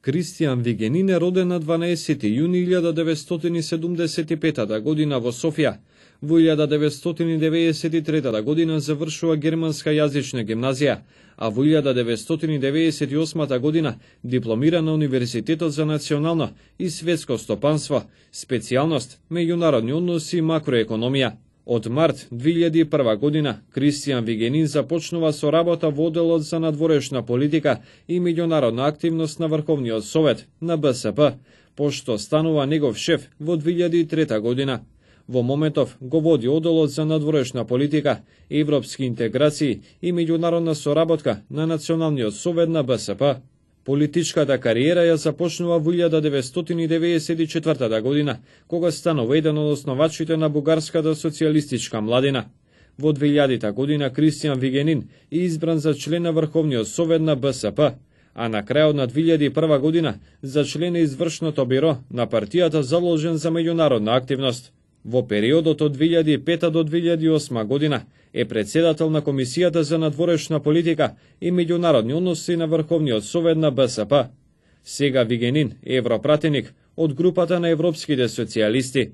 Кристијан Вигенин е роден на 12 јуни 1975 година во Софија. Во 1993 година завршува германска јазична гимназија, а во 1998 година дипломира на Универзитетот за национално и светско стопанство, специјалност меѓународни односи и макроекономија. Од март 2001 година Кристијан Вигенин започнува со работа во одделот за надворешна политика и меѓународна активност на Врховниот совет на БСП, пошто станува негов шеф во 2003 година. Во моментов го води одделот за надворешна политика, европски интеграции и меѓународна соработка на Националниот совет на БСП. Политичката кариера ја започнува во 1994 година, кога станува еден од основачите на бугарската социјалистичка младина. Во 2000 година Кристијан Вигенин е избран за член на Врховниот совет на БСП, а на крајот на 2001 година за член на извршното биро на партијата заложен за меѓународна активност. Во периодот од 2005 до 2008 година е председател на Комисијата за надворешна политика и меѓународни односи на Врховниот совет на БСП. Сега Вигенин е европратеник од групата на европските социјалисти.